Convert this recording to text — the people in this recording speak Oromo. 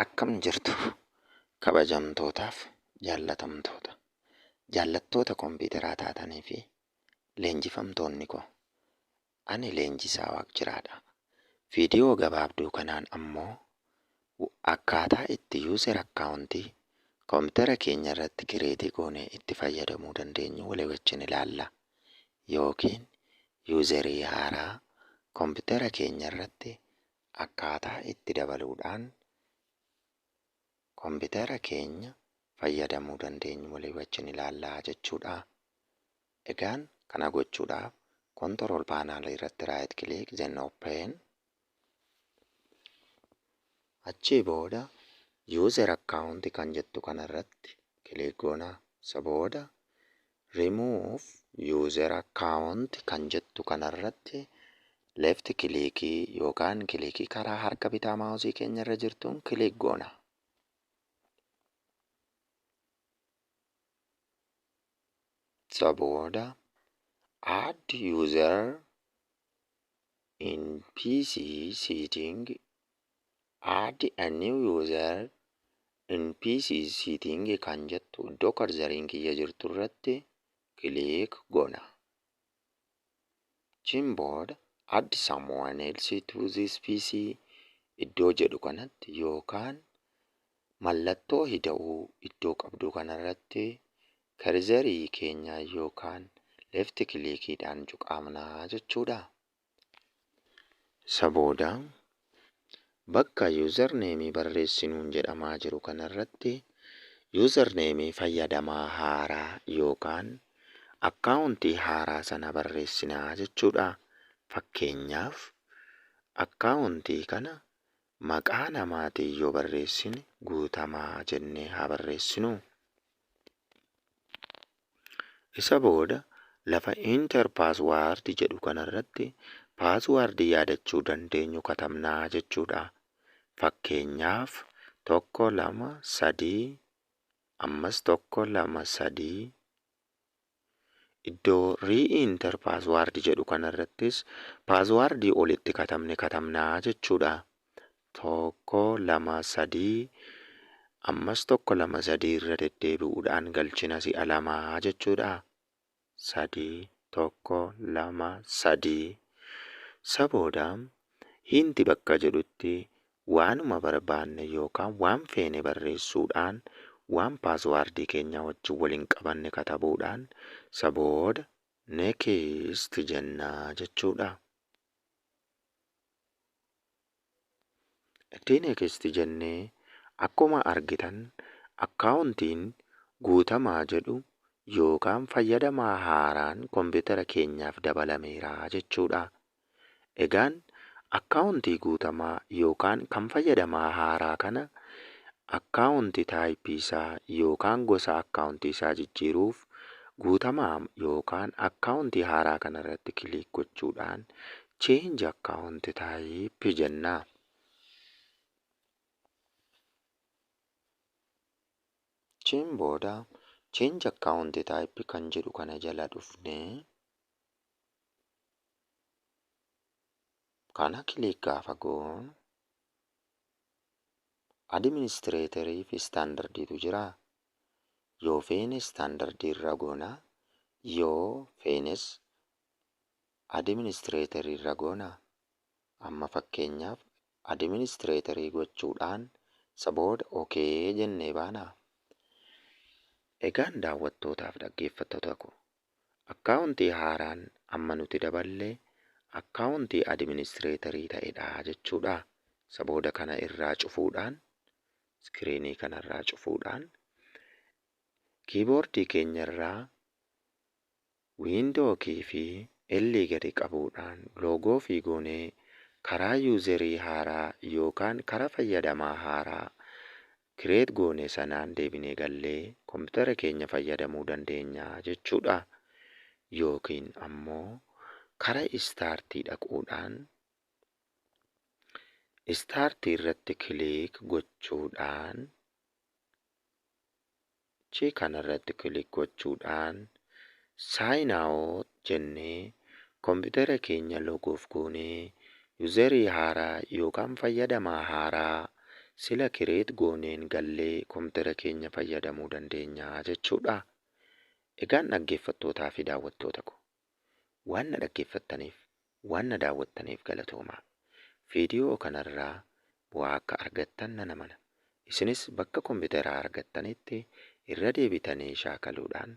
Akkam jirtu kabajamtootaaf jaallatamtoota, jaallattoota kompiitaraa taatanii fi leenjifamtoonni koo, ani Leenjisaa Waaqjiraadha. Viidiyoo gabaabduu kanaan ammoo akkaataa itti user account kompiitara keenya irratti create goonee itti fayyadamuu dandeenyu walii wajjin ilaalla. Yookiin userii haaraa kompiitara keenya irratti akkaataa itti dabaluudhaan kompiitara keenya fayyadamuu dandeenyu walii wajjin ilaallaa jechuudha. Egaan kana gochuudhaaf control panel irratti right click, then open. Achii booda user account kan jettu kanarratti click goona. Isa booda remove user account kan jettu kanarratti left clickii yookaan clickii karaa harka bitaa maawusii keenya irra jirtuun click goona. Isa booda add user in PC setting, add a new user in PC setting kan jettu iddoo cursoriin kiyya jirtu irratti click goona. Achiin booda add someone else to this PC iddoo jedhu kanatti yookaan mallattoo hida'uu iddoo qabdu kanarratti cursorii keenya yookaan left clickiidhaan cuqaamnaa jechuudha. Isa booda bakka username barreessinuun jedhamaa jiru kanarratti username fayyadamaa haaraa yookaan akkaawuntii haaraa sana barreessinaa jechuudha. Fakkeenyaaf, akkaawuntii kana maqaa namaatiin yoo barreessine Guutamaa jennee haa barreessinu. Isa booda lafa enter password jedhu kanarratti password yaadachuu dandeenyu katabnaa jechuudha. Fakkeenyaaf, 1 2 3, ammas 1 2 3. Iddoo re-enter password jedhu kanarrattis password olitti katabne katabnaa jechuudha. 1 2 3, ammas 1 2 3 irra deddeebi'uudhaan galchina si'a lamaa jechuudha. 3 1 2 3. Isa booda hint bakka jedhutti waanuma barbaanne yookaan waan feene barreessuudhaan, waan paaswaardii keenya wajjin waliin qabanne katabuudhaan, isa booda next jennaa jechuudha. Itti next jennee akkuma argitan akkaawuntiin Guutamaa jedhu yookaan fayyadamaa haaraan kompiitara keenyaaf dabalameera jechuudha. Egaan akkaawuntii Guutamaa yookaan kan fayyadamaa haaraa kana akkaawuntii taayippii isaa yookaan gosa akkaawuntii isaa jijjiiruuf Guutamaa yookaan akkaawuntii haaraa kanarratti click gochuudhaan change account type jenna. Achiin booda change account type kan jedhu kana jala dhufnee kana click gaafa goonu administrator fi standardiitu jira. Yoo feene standardii irra goona, yoo feenes administrator irra goona. Amma fakkeenyaaf administrator gochuudhaan isa booda okay jennee baana. Egaan daawwattootaaf dhaggeeffattoota koo, akkaawuntii haaraan amma nuti daballe akkaawuntii administrator ta'edha jechuudha. Isa booda kana irraa cufuudhaan, iskiriinii kanarraa cufuudhaan, kiiboordii keenya irraa wiindoo kii fi L gadi qabuudhaan loogoo fi goonee karaa yuuzerii haaraa yookaan karaa fayyadamaa haaraa create goone sanaan deebinee gallee kompiitara keenya fayyadamuu dandeenya jechuudha. Yookiin ammoo karaa istaartii dhaquudhaan istaartii irratti click gochuudhaan, achii kanarratti click gochuudhaan sign out jennee kompiitara keenya log off goonee yuuzerii haaraa yookaan fayyadamaa haaraa Sila create gooneen gallee kompiitara keenya fayyadamuu dandeenya jechuudha. Egaan dhaggeeffattootaa fi daawwattoota ko, waan na dhaggeeffattaniif, waan na daawwattaniif galatoomaa. Viidiyoo kanarraa bu'aa akka argattan nan amana. Isinis bakka kompiitaraa argattanitti irra deebitanii shaakaluudhaan